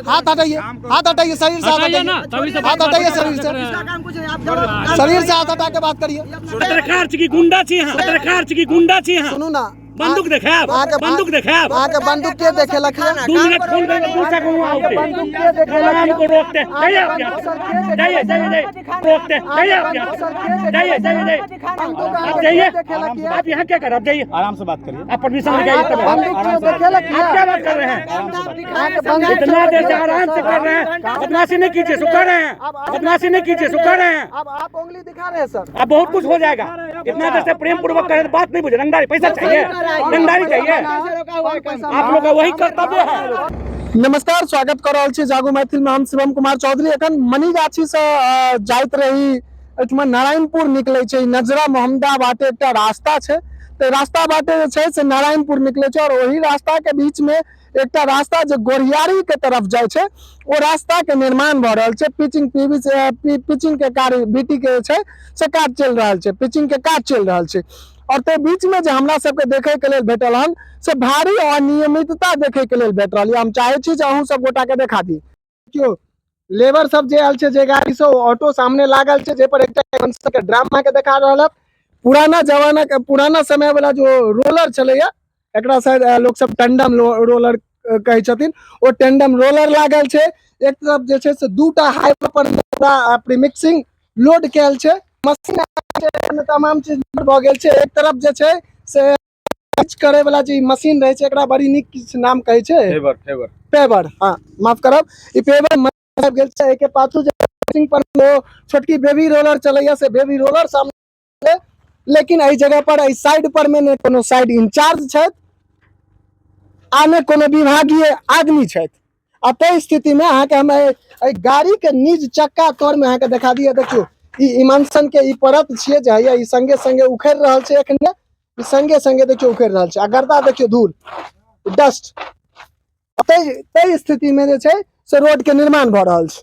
हाथ हटाइए, हाथ हटाइए, शरीर से हाथ हटाइए हटाइए, ना, तभी तो हाथ हटाइए शरीर से, शरीर से हाथ हटा के बात करिए। पत्रकार छी की गुंडा छी अहाँ? पत्रकार छी की गुंडा छी अहाँ? सुनू ना, बंदूक देखायब, अहाँके बंदूक देखायब। अहाँके बंदूक के देखेलक ये? 2 मिनट फोन करके पूछा कहूँ आओ। बंदूक के देखेलक काम ये? को रोकते हैं। जाइए आप यहाँ से। जाइए, जाइए, जाइए। रोकते हैं। जाइए आप यहाँ से। जाइए, जाइए, जाइए। आप जाइए। आप यहाँ क्या कर रहे हैं? आप जाइए, आराम से बात करिए। आप परमिशन लेके आइए तब। बंदूक क्यों देखेलक ये? आप क्या बात कर रहे हैं? अहाँके बंदूक इतना देर से आराम से कर रहे हैं, बदमाशी नहीं कीजिए, सुखा रहे हैं। बदमाशी नहीं कीजिए, सुखा रहे हैं। अब आप उंगली दिखा रहे हैं सर। अब बहुत कुछ हो जाएगा। इतना देर से प्रेम पूर्वक कर रहे हैं, बात नहीं बुझे। रंगदारी पैसा चाहिए, रंगदारी चाहिए। आप लोग का वही कर्तव्य है। नमस्कार, स्वागत कर रहल छी जागू मैथिल में। हम शिवम कुमार चौधरी। एखन मनीगाछी से जाइत रही, एहिठमा नारायणपुर निकलै छै, नजरा मोहम्मदा बाटे एकटा रास्ता छै, तऽ रास्ता बाटे जे छै से नारायणपुर निकलै छै और ओही रास्ता के बीच में एकटा रास्ता जे गोरियारी के तरफ जाइ छै, ओ रास्ता के निर्माण भऽ रहल छै। पिचिंग पीवी पिचिंग के कार्य बीटी के छै से काज चलि रहल छै, पिचिंग के काज चलि रहल छै। और ताहि बीच में जे हमरा सबके देखे के लेल भेटल हन से भारी अनियमितता देखे के लेल भेट रहल यऽ। हम चाहे छी जे अहूँ सब गोटा के देखा दी। देखियौ, लेबर सब जे आयल छै जे गाड़ी से, ओ ऑटो सामने लागल छै, जे पर एकटा के ड्रामा के देखा रहल हन। पुराना जमाना के, पुराना समय वाला जो रोलर छलैया, एकरा शायद लोक सब टंडम रोलर कहै छथिन, ओ टंडम रोलर लागल छै। एक तरफ जे छै से दूटा हाईवे पर पूरा प्रीमिक्सिंग लोड कयल छै, मशीन तमाम चीज भऽ गेल छै। एक तरफ जे छै से टच करे वाला जे मशीन रहे छै, एकरा बड़ी नीक किछु नाम कहै छै, पेवर, पेवर, पेवर, हाँ माफ करब, ई पेवर आबि गेल छै। एहिके पाछू जे मशीन पर ओ छोटकी बेबी रोलर चलैया, से बेबी रोलर सामने, लेकिन एहि जगह पर एहि साइड पर में ने कोनो साइड इंचार्ज छथि आ ने कोनो विभागीय आदमी छथि। आ ताहि स्थिति में अहाँके हम एहि गाड़ी के निज चक्का तर में अहाँके देखा दिअ। देखियौ, ई इमानसन के ई परत छियै जे हैया ई संगे संगे उखड़ि रहल छै। एखने ई संगे संगे देखियौ उखड़ि रहल छै आ गर्दा देखियौ, धूल डस्ट। ताहि स्थिति में जे छै से रोड के निर्माण भऽ रहल छै।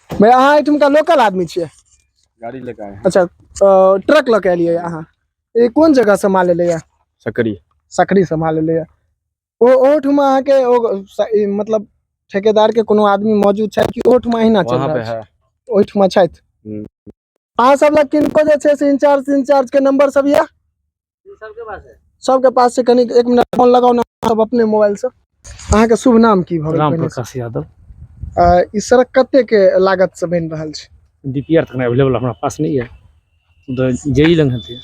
भैया, अहाँ एहिठुमका लोकल आदमी छियै? गाड़ी लेके आए हैं। अच्छा, ट्रक लऽ के एलियै अहाँ। ई कोन जगह से माल एलैया? सकरी। सकरी से माल एलैया। ओ ओहिठुमा अहाँके ओ ई मतलब ठेकेदार के कोनो आदमी मौजूद छथि कि ओहिठुमा अहिना चलि वहाँ पे रहल छै? है। ओहिठुमा छथि। अहाँ सब लग किनको जे छै से इंचार्ज इंचार्ज के नंबर सब यऽ? सबके पास छै। कनि एक मिनट फोन लगाउ ने सब अपने मोबाइल से। अहाँके शुभ नाम की भऽ गेल राम पहिने? प्रकाश यादव। ई सड़क कते के लागत से बनि रहल छै? डीपीआर तक अवेलेबल हमरा पास नहीं है, तो जेई लग हेतै।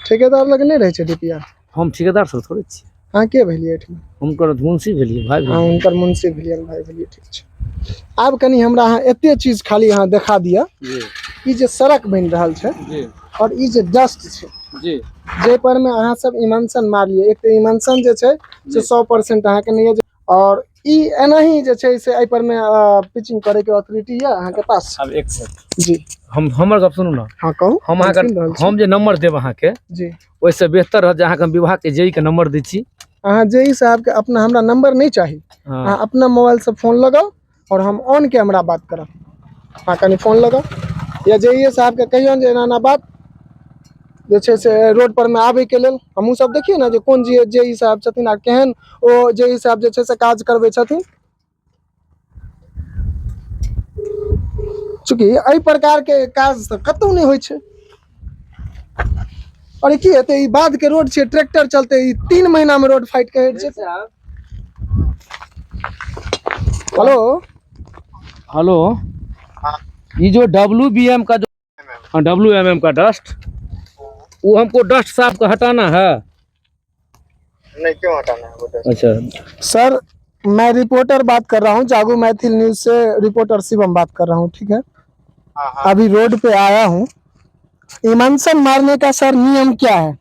ठेकेदार लग नहि रहै छै डीपीआर? हम ठेकेदार सब थोड़े छी। अहाँ के भेलियै एहिठमा? हुनकर मुंशी भेलियै, भाई अहाँ भेलियै। हुनकर मुंशी भेलियनि, भाई भेलियै, ठीक छै। आब कनि हमरा अहाँ एते चीज खाली अहाँ देखा दिअ। जी। ई जे सड़क बनि रहल छै जी। और ई जे डस्ट छै जी, जाहि पर में अहाँ सब इमंसन मारलियै, एक तऽ इमंसन जे छै से 100% अहाँके नहि यऽ, और ई एनाही जे छै से एहि पर में पिचिंग करे के अथॉरिटी यऽ अहाँके पास? आब एक सेकंड। जी। हम हमर गप सुनू ना। हाँ कहू। हम अहाँके सुनि रहल छी। हम जे नंबर देब अहाँके, जी, ओहिसँ बेहतर रहत जे अहाँके हम विभाग के जेई के नंबर दै छी। अहाँ जेई साहब के अपना हमरा नंबर नहीं चाही। हाँ। अहाँ अपना मोबाइल से फोन लगाउ और हम ऑन कैमरा बात करब। अहाँ कनि फोन लगाउ या जेई साहब के कहियौन जे एना एना बात जे छै से रोड पर में आबै के लेल। हमहूँ सब देखिए ने जे कोन जे जेई साहब छथिन आ केहन ओ जेई साहब जे छै से काज करबै छथिन। चूँकि एहि प्रकार के काज तऽ कतहु नहि होइ छै। और ई की हेतै? ई बाध के रोड छै, ट्रैक्टर चलते ई 3 महीना में रोड फाटि के हटि जेतै। हेलो। हेलो, ये जो डब्ल्यू बी एम का जो, हाँ, डब्ल्यू एम एम का डस्ट, वो हमको डस्ट साफ का हटाना है। नहीं, क्यों हटाना है वो डस्ट? अच्छा। सर, मैं रिपोर्टर बात कर रहा हूँ, जागू मैथिल न्यूज से रिपोर्टर शिवम बात कर रहा हूँ, ठीक है? हाँ हाँ। अभी रोड पे आया हूँ। इमंसन मारने का सर नियम क्या है?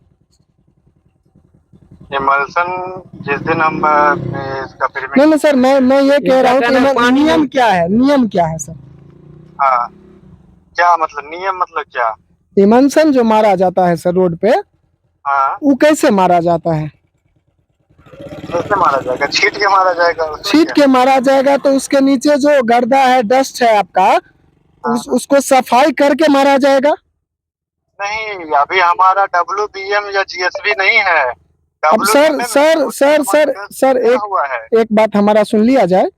इमल्सन जिस दिन हम इसका प्रीमिक्स नहीं नहीं सर, मैं ये कह रहा हूँ कि इनका कहना है पानी नियम क्या है, नियम क्या है सर? हाँ, क्या मतलब नियम मतलब क्या? इमंसन जो मारा जाता है सर रोड पे, हाँ, वो कैसे मारा जाता है? कैसे मारा जाएगा? छीट के मारा जाएगा उसमें। छीट क्या? के मारा जाएगा तो उसके नीचे जो गर्दा है, डस्ट है आपका, उसको सफाई करके मारा जाएगा? नहीं, अभी हमारा डब्ल्यू बी एम या जीएसबी नहीं है। अब sir sir sir sir sir एक हुआ है। एक बात हमारा सुन लिया जाए।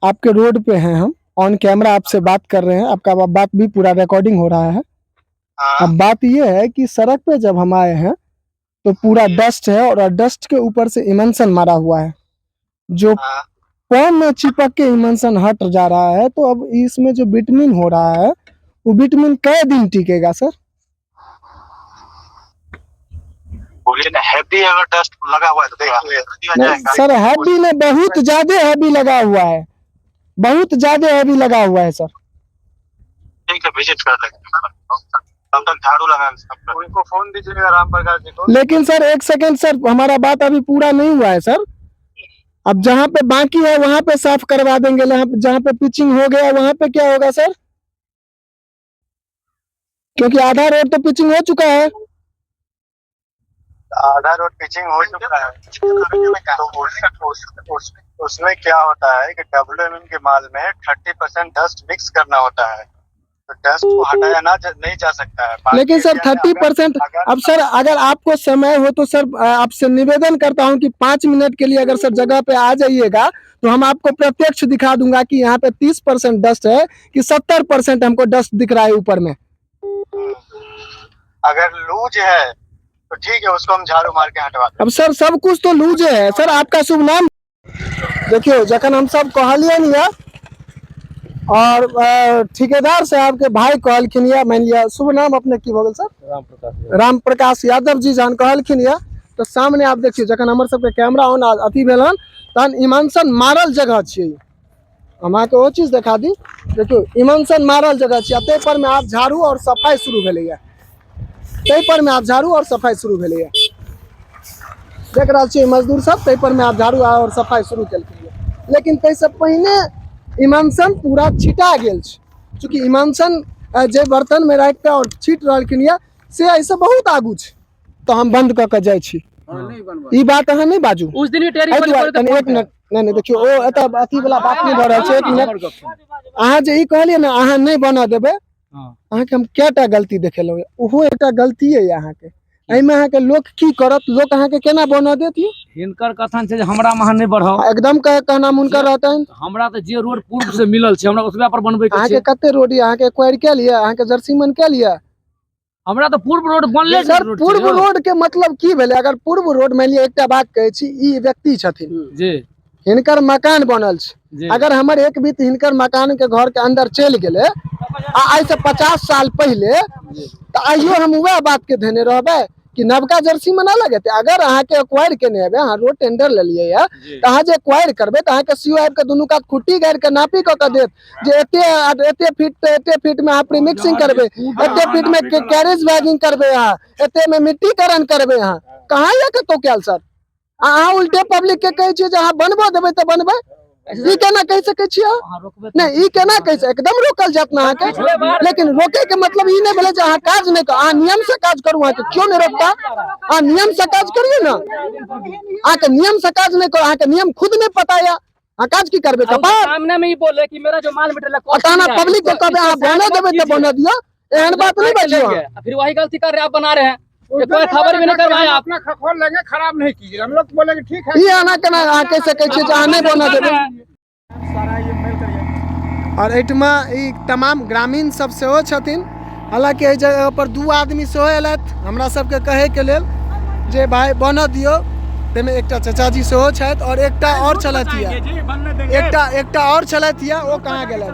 आपके रोड पे हैं हम, ऑन कैमरा आपसे बात कर रहे हैं, आपका बात भी पूरा रिकॉर्डिंग हो रहा है। अब बात यह है कि सड़क पे जब हम आए हैं तो पूरा डस्ट है और डस्ट के ऊपर से इमल्शन मारा हुआ है, जो पौन में चिपक के इमल्शन हट जा रहा है। तो अब इसमें जो विटामिन हो रहा है वो विटामिन कै दिन टिकेगा सर? बोलिए ना, हैवी अगर डस्ट लगा हुआ है तो दिया नहीं जाएगा। सर, हैवी में बहुत ज्यादा हैवी लगा हुआ है, बहुत ज्यादा हैवी लगा हुआ है सर। ठीक है, विजिट कर लेंगे, तब तक झाड़ू लगा के उनको फोन दीजिएगा राम प्रकाश जी को। लेकिन सर एक सेकेंड सर, हमारा बात अभी पूरा नहीं हुआ है सर। अब जहाँ पे बाकी है वहां पे साफ करवा देंगे, जहाँ पे पिचिंग हो गया वहां पे क्या होगा सर? क्योंकि आधा रोड तो पिचिंग हो चुका है। आधा रोड पिचिंग हो चुका है तो उसमें क्या होता है कि डब्ल्यू के माल में 30% डस्ट मिक्स करना होता है, तो डस्ट को हटाया ना नहीं जा सकता है। बाकी लेकिन सर एरिया में 30%। अब सर अगर आपको समय हो तो सर आपसे निवेदन करता हूं कि 5 मिनट के लिए अगर सर जगह पे आ जाइएगा तो हम आपको प्रत्यक्ष दिखा दूंगा कि यहाँ पे 30% डस्ट है कि 70% हमको डस्ट दिख रहा है ऊपर में। अगर लूज है तो ठीक है, उसको हम झाड़ू मार के हटवा दें। अब सर सब कुछ तो लूजे है सर। आपका शुभ नाम? देखियो जखन हम सब कहलियन या और ठेकेदार साहब के भाई कहलखिन या, मान लिया शुभ नाम अपने की भऽ गेल सर? राम प्रकाश। राम प्रकाश यादव जी जहन कहलखिन या तो सामने आप देखियो जखन हमर सबके कैमरा ऑन अथी भेल हन तहन इमानसन मारल जगह छियै। हम अहाँके ओ चीज देखा दी। देखियो इमानसन मारल जगह छियै, ताहि पर में आब झाड़ू और सफाई शुरू भेलैया, ताहि पर में आब झाड़ू और सफाई शुरू भेलैया। देख रहल छियै मजदूर सब ताहि पर में आब झाड़ू और सफाई शुरू केलखिन। लेकिन ताहिसँ पहिने इमानसन पूरा छिटा गेल छै। चूँकि इमानसन जे बर्तन में राखि कऽ और छीट रहलखिन यऽ से एहिसँ बहुत आगू छै। तऽ हम बंद कऽ के जाइ छी, ई बात अहाँ नहि बाजू। उस दिन भी टेरी एहि दुआरे कनि एक मिनट, नहि नहि देखियौ ओ एतऽ अथी वाला बात नहि भऽ रहल छै। एक मिनट, अहाँ जे ई कहलियै ने अहाँ नहि बनऽ देबै, अहाँके हम कएटा गलती देखेलहुँ, ओहो एकटा गलतिये यऽ अहाँके। एहिमे अहाँके लोक की करत, लोक अहाँके केना बनऽ देत? यौ हिनकर कथन छै जे हमरा में अहाँ नहि बढ़ाउ। एकदम कहना हुनकर रहतनि। हमरा तऽ जे रोड पूर्व से मिलल छै हमरा ओतबे पर बनबै के अहाँके छै। कते रोड यऽ? अहाँके एक्वायर कए लिअ? अहाँके जर्सीमन कए लिअ? हमरा तऽ पूर्व रोड बनले सर पूर्व रोड के मतलब की भेलै? अगर पूर्व रोड मानि लिअ एकटा बात कहै छी, ई व्यक्ति छथिन जी, हिनकर मकान बनल छै, अगर हमर एक बीत हिनकर मकान के घर के अंदर चलि गेलै आ आइ से 50 साल पहिले, तऽ आइयो हम वएह बात के धेने रहबै कि नवका जर्सी में ना लगेतै। अगर अहाँके एक्वायर केने हेबै, अहाँ रोड टेंडर लेलियै या तऽ अहाँ जे एक्वायर करबै तऽ अहाँके सीओ आबि कऽ दुनू कात खुट्टी गाड़ि के नापी कऽ के देत जे एते एते फीट तऽ एते फीट में अहाँ प्रीमिक्सिंग करबै, एते फीट में कैरेज बैगिंग करबै, अहाँ एते में मिट्टीकरण करबै। अहाँ कहाँ यऽ कतौ कयल सर? अहाँ उल्टे पब्लिक के कहै छियै जे अहाँ बनबऽ देबै तऽ बनबै, ई केना कहि सकै छियै? नहि ई केना कहि सकै? एकदम रोकल जायत ने अहाँके। लेकिन रोके के मतलब ई नहि भेलै जे अहाँ काज नहि करू, अहाँ नियम से काज करू, अहाँके क्यों नहि रोकता? अहाँ नियम से काज करियौ ने। अहाँके नियम से काज नहि करू, अहाँके नियम खुद नहि पता यऽ, अहाँ काज की करबै? कपार सामने में ही बोले कि मेरा जो माल मटेरियल है तहन अहाँ पब्लिक के कहबै अहाँ बनऽ देबै तऽ बनऽ दियौ, एहन बात नहि बाजियौ। फिर वही गलती कर रहे आप, बना रहे हैं, कोई खबर भी नहीं करवाए आप। अपना खोल लेंगे, खराब नहीं कीजिए, हम लोग बोलेंगे ठीक है। ई अहाँ केना अहाँ कहि सकै छियै जे अहाँ नहि बनऽ देबै? और एहिठमा ई तमाम ग्रामीण सब सेहो छथिन। हालाँकि एहि जगह पर 2 आदमी सेहो अयलथि हमरा सबके कहैके लेल जे भाइ बनऽ दियौ। ताहिमे एकटा चचाजी सेहो छथि और एकटा और छलथि यऽ, एकटा और छलथि यऽ, ओ कहाँ गेलथि?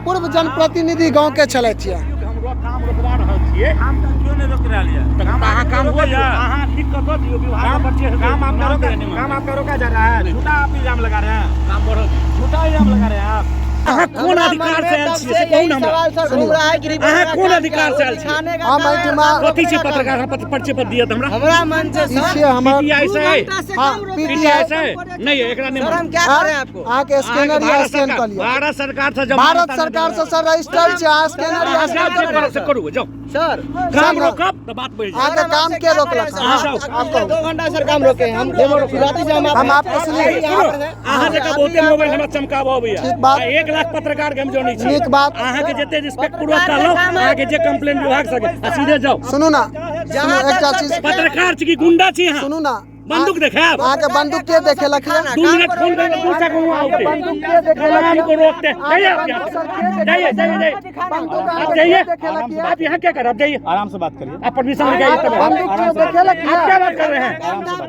पूर्व जनप्रतिनिधि गाँव के छलथि यऽ। काम रोकवा रहल छियै। काम तऽ क्यों नहि रोकि रहल यऽ? अहाँ काम अहाँ लिख कऽ दऽ दियौ विभाग पर। काम आपका रोका, काम आपका रोका जा रहा है, झूठा आप इल्जाम लगा रहे हैं, काम बढ़ो, झूठा इल्जाम लगा रहे हैं आप। अहाँ कोन अधिकार से आयल छियै से कहू ने हमरा। अहाँ कोन अधिकार से आयल छियै? हम एहिठमा कथी छियै पत्रकार? पर्चे पर दिअ हमरा। हमरा मन से ई छियै हमर पीटीआई से है, हां पीटीआई से नहीं एकरा नहीं। सर हम क्या करें आपको? अहाँके स्कैनर या स्कैन कऽ लिअ। भारत सरकार से भारत सरकार से सर रजिस्टर छै, अहाँ स्कैनर या स्कैन करू, जाउ। सर काम रोकब तो बात बढ़ जाए। अहाँके काम के रोकलक? अहाँ जाउ। आप कहू। 2 घंटा सर काम रोके हम, शुरुआती से हम हम आपको सुनिए। अहाँ जकाँ बहुते मोबाइल हमरा चमकाबऽ अबैया। ठीक बात। आ 1 लाख पत्रकार के हम जनै छी। नीक बात। अहाँके जते रिस्पेक्ट पूर्वक कहलहुँ, अहाँके जे कंप्लेन विभाग से आ सीधे जाउ। सुनू ना, सुनू एकटा चीज। पत्रकार छी कि गुंडा छी अहाँ? सुनू ना, बंदूक देखायब? अहाँके बंदूक के देखेलक? 2 मिनट फोन करके 2 सेकंड वहाँ होते बंदूक के देखेलक? काम को रोकते जाइए आप यहाँ से। जाइए जाइए जाइए, बंदूक आप जाइए। देखेलक? आप यहाँ क्या कर रहे हैं? आप जाइए, आराम से बात करिए। आप परमिशन लेके आइए तब। बंदूक के देखेलक? आप क्या बात कर रहे हैं?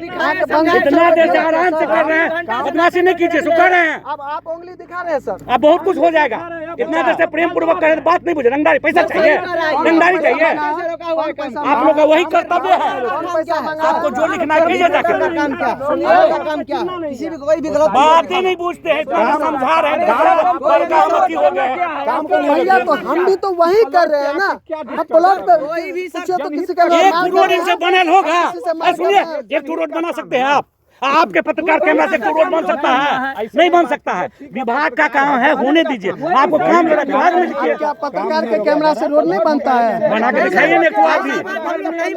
अहाँके बंदूक इतना देर से आराम से कर रहे हैं, बदमाशी नहीं कीजिए, सो कर रहे हैं। अब आप उंगली दिखा रहे हैं सर। अब बहुत कुछ हो जाएगा। इतना देर से प्रेम पूर्वक कर रहे हैं, बात नहीं बुझे। रंगदारी पैसा चाहिए, रंगदारी चाहिए। कौन पैसा आप लोग का वही कर्तव्य है। कौन पैसा मांगा? आपको जो लिखना है कीजिए जाकर। काम क्या है? काम क्या है? किसी भी कोई भी गलत बात ही नहीं पूछते हैं, इतना समझा रहे हैं। बड़का हम अथी हो गए हैं। काम को नहीं भैया तो हम भी तो वही कर रहे हैं ना। हम प्लॉट पे पूछिए तो किसी का एक मार रोड कर रहे इनसे हैं। बनल होगा। किसी से मार अरे सुनिए, कर रहे हैं। एक रोड बना सकते हैं आप? आपके पत्रकार कैमरा से रोड बन सकता है? नहीं बन सकता है। विभाग का काम है, होने दीजिए। आपको काम लेना विभाग में लिखिए। क्या पत्रकार के कैमरा से रोड नहीं बनता है? बना के दिखाइए ना एक आप भी।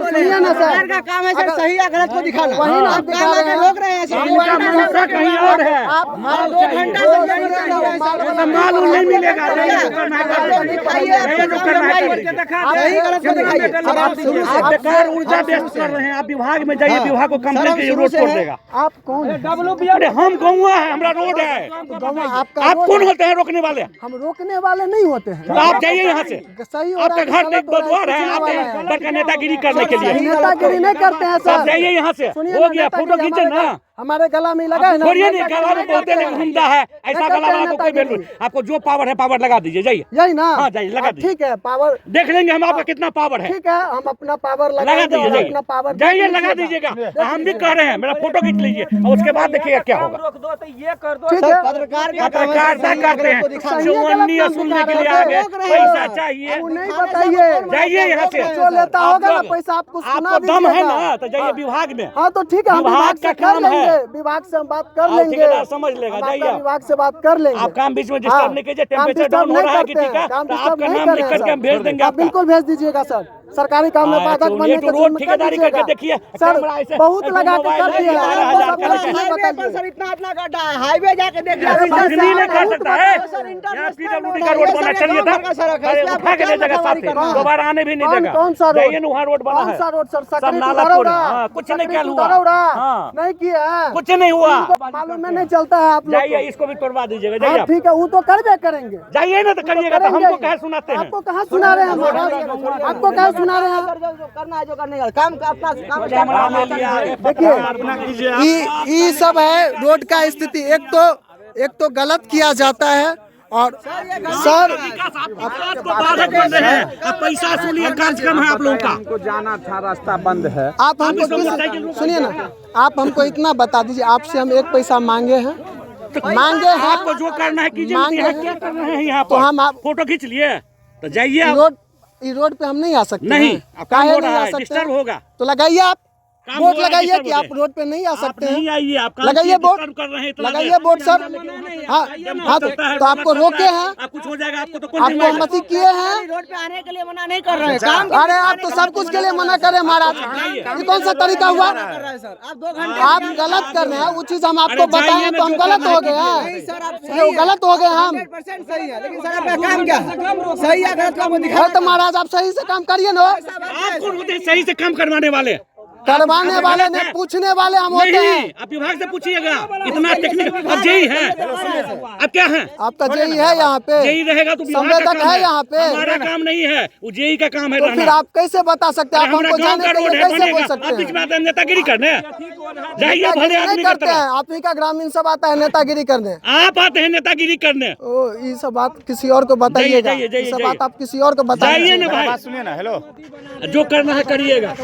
सुनिए ना सर, का काम है सर सही या गलत को दिखाना। वही ना आप दिखा रहे हैं। रोक रहे हैं सर। इनका मंशा कहीं और है। आप 2 घंटा से यही रह रहे हैं सर। माल उल नहीं मिलेगा। नहीं जो करना है कर दीजिए। नहीं जो करना है कर दीजिए। सही गलत को दिखाइए। अब आप बेकार ऊर्जा व्यस्त कर रहे हैं। आप विभाग में जाइए, विभाग को कंप्लेन कीजिए, रोड छोड़ देगा। आप कौन हैं? अरे हम गौवा है, हमारा रोड है। गौवा आपका आप रोड कौन है। होते हैं रोकने वाले? हम रोकने वाले नहीं होते हैं। तो आप जाइए यहाँ से। सही हो रहा आपका है, घर गलत एक हो रहा द्वार है, पूछने आप वाला है। बड़का नेतागिरी करने के लिए। नेतागिरी नहीं करते हैं आप सर। जाइए यहाँ से। सुनिए हो ना, गया, फोटो नेतागिरी खींचे ना। हमारे गला में लगा है ना। छोड़िए नहीं, नेतागिरी गला में नहीं बहुते करते लोग हैं। घूमता है। ऐसा नहीं गला करते वाला को कोई नेतागिरी। वैल्यू। आपको जो पावर है पावर लगा दीजिए, जाइए। यही ना। हाँ, जाइए, लगा हाँ, दीजिए। ठीक है, पावर देख लेंगे हम आपका कितना पावर है। ठीक है, हम अपना पावर लगा लगाएंगे दीजिए, और जाइए अपना पावर जाइए, लगा दीजिएगा। हम भी कह रहे हैं, मेरा फोटो खींच लीजिए और उसके बाद देखिएगा क्या होगा। ठीक है। पत्रकार का काम है सर, पत्रकारिता सही या करते गलत हैं, को दिखाना। चौवन्नी वसूलने के लिए आ गए, पैसा चाहिए। वो नहीं बताइए। जाइए यहाँ से। जो लेता आप होगा ना लोग- पैसा आपको सुना आपको दम है दीजिएगा। ना तो जाइए विभाग में। हाँ तो ठीक है, हम विभाग विभाग का से कर काम है। लेंगे, विभाग से हम बात कर आप लेंगे। ठेकेदार समझ लेगा, हम जाइए आपका आप। विभाग से बात कर लेंगे। आप काम बीच में डिस्टर्ब हाँ, नहीं कीजिए, काम टेम्परेचर डिस्टर्ब डाउन हो नहीं रहा है करते किसी का हैं, काम तो डिस्टर्ब आपका नहीं नाम कर लिख रहे हैं करके हम सर। भेज देंगे आप आपका। बिल्कुल भेज दीजिएगा सर, सरकारी काम में हाँ, बाधक तो बनने ये के तो रोड जुर्म कर ठेकेदारी करके दीजिएगा। देखिए, सर कैमरा ऐसे- बहुत ऐसे लगा के मोबाइल कर है, दिया है, 12,000 आपको का सब लेके। नहीं हाईवे पर बताइए। सर इतना इतना गड्ढा है, हाईवे जाके देखिए। अरे अभी भाई सर, नहीं कर बहुत सकता है। सर, इंटरनेशनल यहाँ पीडब्ल्यूडी रोड का है, रोड ये बना सर, चलिए गाँव था, भर का सड़क है, अरे इसमें उठा के ले आपको जाएगा क्या साथ ही, करना है? दोबारा आने भी नहीं कौन देगा। कौन सा रोड? जाइए ना, वहाँ रोड बना कौन है। सा रोड सर? सब सकरी नाला तुदारौरा। पुर, हाँ, कुछ नहीं सकरी क्या हुआ। तुदारौरा। हाँ। नहीं किया है। कुछ नहीं हुआ। मालूम में नहीं चलता है आप लोग जाइए, को। इसको भी तोड़वा दीजिएगा, जाइए हाँ आप। ठीक है, वो तो करबे करेंगे। जाइए ना तो करिएगा तो करेंगे हमको ही। कहे सुनाते हैं। आपको कहाँ सुना रहे हैं महाराज? आपको कहाँ सुना रहे हैं? सर, जो करना है जो करने का काम का अपना काम कैमरा ले लिया आगे। देखिए ये सब है रोड का स्थिति। एक तो गलत किया जाता है और सर आपको बाधक बन रहे हैं। अब पैसा वसूली कार्यक्रम है आप लोगों का। हमको जाना था, रास्ता बंद है। आप हमको इसको मोटरसाइकिल रोक सुनिए ना, आप हमको इतना बता दीजिए, आपसे हम एक पैसा मांगे हैं, मांगे हैं आपको जो करना है कीजिए, मांगे यहाँ हैं। क्या कर रहे हैं यहाँ तो पर? हम आप फोटो खींच लिए तो जाइए आप। रोड पे हम नहीं आ सकते नहीं, हैं। अब काम काहे हो नहीं रहा आ है, सकते डिस्टर्ब हैं? होगा। तो लगाइए आप काम बोर्ड हो रहा है, लगाइए डिस्टर्ब कि आप होते हैं। रोड पे नहीं आ आप सकते नहीं हैं। आइए, आप काम लगाइए किए, बोर्ड, डिस्टर्ब कर रहे हैं इतना लगाइए देर। Board sir. हाँ हाँ, तो आपको रोके हैं, आप कुछ हो जाएगा आपको तो कौन आपको जिम्मेदार? अनुमति किए हैं। रोड पे आने के लिए मना नहीं कर रहे हैं, काम अरे आप तो सब कुछ के लिए मना कर रहे हैं महाराज, ये कौन सा तरीका हुआ? कर रहे हैं सर। आप 2 घंटे आप गलत कर रहे हैं, वो चीज हम आपको अरे जाइए बताएं ना, तो हम जो गलत करना हो है गए नहीं हैं, सर, आप ये गलत हो गए हम। 100% सही है, लेकिन सर आपका काम क्या है? सही है गलत को आपको दिखा अरे तो महाराज आप सही से काम करिए ना। आप कौन होते हैं सही से काम करवाने वाले? करवाने आप वाले गलत ने हैं। पूछने वाले हम होते नहीं, हैं। आप विभाग से पूछिएगा, इतना टेक्निकल अब जेई है, अब क्या है? आपका जेई है यहाँ पे, जेई रहेगा तो विभाग का संवेदक काम है यहाँ पे। हमारा काम नहीं है, वो जेई का काम है तो फिर रहना। आप कैसे बता सकते हैं? आप हमारा हमको गांव जाने का के रोड लिए है, कैसे बोल बनेगा। सकते आप बीच हैं? में आते हैं नेतागिरी करने, जाइए भले नेतागिरी आदमी नहीं की करते तरह। हैं, आप ही का ग्रामीण सब आता है नेतागिरी करने। आप आते हैं नेतागिरी करने। ओ ये सब बात किसी और को बताइएगा, जाइए, जाइए, ये सब जाइए। बात आप किसी और को जाइए बताइए। ना भाई, बात सुनिए ना, हेलो, जो करना है करिएगा।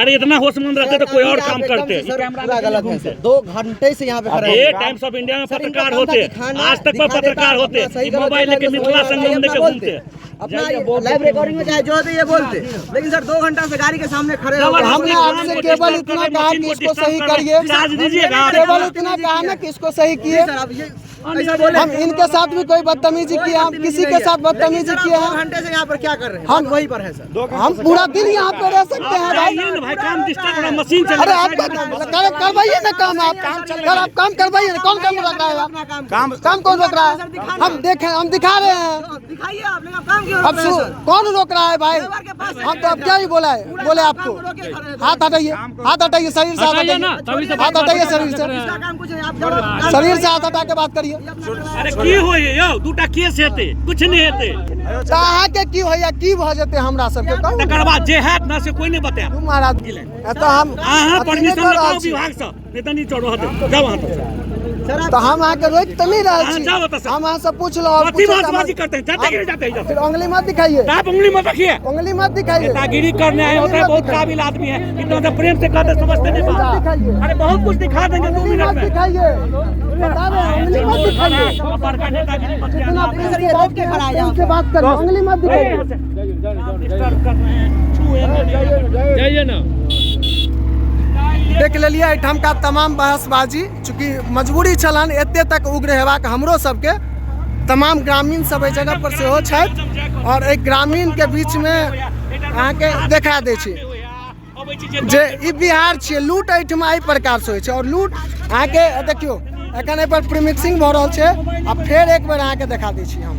अरे इतना होशमंद रहते तो कोई और काम करते। सर पूरा गलत है सर, 2 घंटे से यहाँ पे खड़े हैं। ये टाइम्स ऑफ इंडिया में सर, इनका पत्रकार काम था होते, दिखाना, आज तक में दिखा देता, पत्रकार होते, अपना सही ये गलत मोबाइल देखा लेके तो मिथिला सही संगम अपना लेके बोलते। घूमते। अपना लाइव रिकॉर्डिंग में चाहे जो होते ये बोलते, लेकिन सर 2 घंटा से गाड़ी के सामने खड़े हो गए। हमने आपसे केवल इतना कहा कि इसको सही करिए, चार्ज दीजिएगा आप। केवल इतना कहा ना कि इसको सही किए। सर अब ये ऐसा बोले। हम इनके साथ भी कोई बदतमीजी किया? हम किसी के साथ बदतमीजी किए दो हैं? घंटे से यहाँ पर क्या कर रहे हैं? हम- हम वहीं पर है सर। हम पूरा दिन यहाँ पे रह सकते हैं भाई। जाइए ना भाई, काम डिस्टर्ब हो रहा है, मशीन चल अरे रहा है। आप करवाइए ना काम, आप सर आप काम करवाइए ना। कौन काम रोक रहा है? आप काम काम कौन रोक रहा है? हम देखें, हम दिखा रहे हैं। दिखाइए आप, लेकिन आप काम क्यों अब रोक रहे हैं सर? कौन रोक रहा है भाई? लेबर के पास हम तो अब क्या ही बोला है, बोले आपको। हाथ हटाइए, हाथ हटाइए, शरीर से हाथ हटाइए ना, हटाइए, तभी तो हाथ हटाइए शरीर से, इसका काम कुछ नहीं, आप जब शरीर से हाथ हटा के बात करिए। अरे की होइए यौ, दूटा केस हेतै, कुछ नहि हेतै। तऽ अहाँके की होइया, की भऽ जेतै हमरा सबके, कहू ने। तकर बाद जे हैत ना से कोई नहि बतायत। तू महाराज एतऽ हम अहाँ अथी नहि परमिशन कऽ रहल लगाउ छी। विभाग सँ, नहि तऽ नहीं रहत। जाउ अहाँ तऽ। तऽ हम अहाँके रोकि तऽ नहि रहल अहाँ छी। जाउ ओतऽ से। हम अहाँसँ पुछलहुँ और कथी पूछब तऽ बहसबाजी हमर- करते हैं? जाते कि नहीं जाते इधर से? फिर उंगली मत दिखाइए, आप उंगली मत रखिए। उंगली मत दिखाइए। नेतागिरी करने आए होते हैं, बहुत काबिल आदमी है, इतना तो प्रेम से कहते समझते नहीं उंगली मत दिखाइए। बात। अरे बहुत कुछ दिखा देंगे 2 उंगली मिनट मत में। दिखाइए, बता रहे हैं, उंगली मत दिखाइए। बड़का नेतागिरी मत जितना किया। प्रेम से बात के खड़ा है प्रेम से बात करिए, उंगली मत दिखाइए। आप डिस्टर्ब कर रहे हैं, छुएंगे नहीं। जाइए ना। देख लेलियै एहिठामका तमाम बहसबाजी। चूँकि मजबूरी छलनि एते तक उग्र हेबाक हमरो सबके, तमाम ग्रामीण सब एहि जगह पर सेहो छथि और एहि ग्रामीणके बीचमे अहाँके देखा दै छी जे ई बिहार छियै। लूट एहिठमा एहि प्रकारसँ होइ छै और लूट अहाँके देखियौ एखन एहिपर प्रीमिक्सिंग भऽ रहल छै। आ फेर एक बेर अहाँके देखा दै छी हम,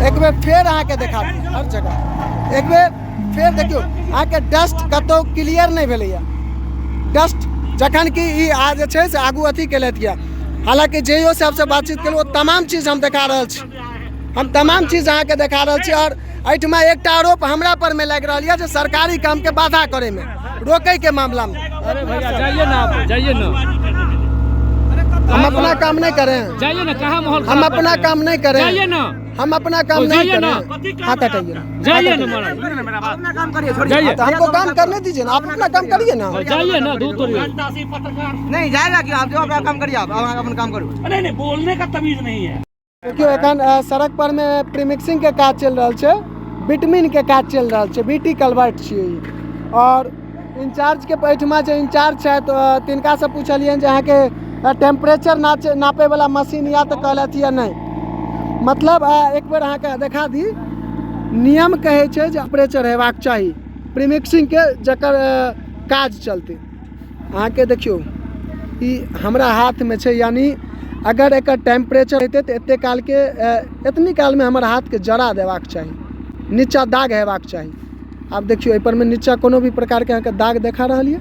एक बेर फेर अहाँके देखा दी हर जगह। एक बेर फेर देखियौ अहाँके डस्ट कतहु क्लियर नहि भेलैए डस्ट, जखन कि ई आ जे छै से आगू अथी केलथि यऽ। हालाँकि जेओ सबसँ बातचीत केलहुँ, ओ तमाम चीज हम देखा रहल छी, हम तमाम चीज अहाँके देखा रहल छी। और एहिठमा एकटा आरोप हमरा पर मे लागि रहल यऽ जे सरकारी कामके बाधा करैमे, रोकैके मामलामे। अरे भैया जाइए ना, आप जाइए ना। हम अपना काम नहीं करें। जाइए ना, कहाँ माहौल हम खराब अपना करते हैं? काम नहीं करें। जाइए ना। हम अपना काम तो नहीं जाइए ना। करें। हाथ हटाइए ना, जाइए ना महाराज, अपना काम करिए, छोड़िए। जाइए। तो हमको काम करने दीजिए ना, आप अपना काम करिए ना। जाइए ना, दूध तोड़िए। घंटा से पत्रकार। नहीं जाएगा क्यों? आप जो अपना काम करिए, आप आप अपना काम करो। नहीं नहीं, बोलने का तमीज नहीं है। देखियौ एखन सड़क पर मे प्रीमिक्सिंग के काज चलि रहल छै, बिटमिन के काज चलि रहल छै, बीटी कलवर्ट छियै ई। और इंचार्ज के एहिठमा जे इंचार्ज छथि, तिनकासँ पुछलियनि जे अहाँके टेम्परेचर नाचे नापैवला मशीन या, तऽ कहलथि यऽ नहि। मतलब एक बेर अहाँके देखा दी, नियम कहै छै जे टेम्परेचर हेबाक चाही प्रीमिक्सिंगके जकर काज चलतै। अहाँके देखियौ ई हमरा हाथमे छै, यानी अगर एकर टेम्परेचर हेतै तऽ एते कालके एतनी कालमे हमर हाथके जरा देबाक चाही, नीचा दाग हेबाक चाही। आब देखियौ एहि परमे नीचा कोनो भी प्रकारके अहाँके दाग देखा रहल यऽ?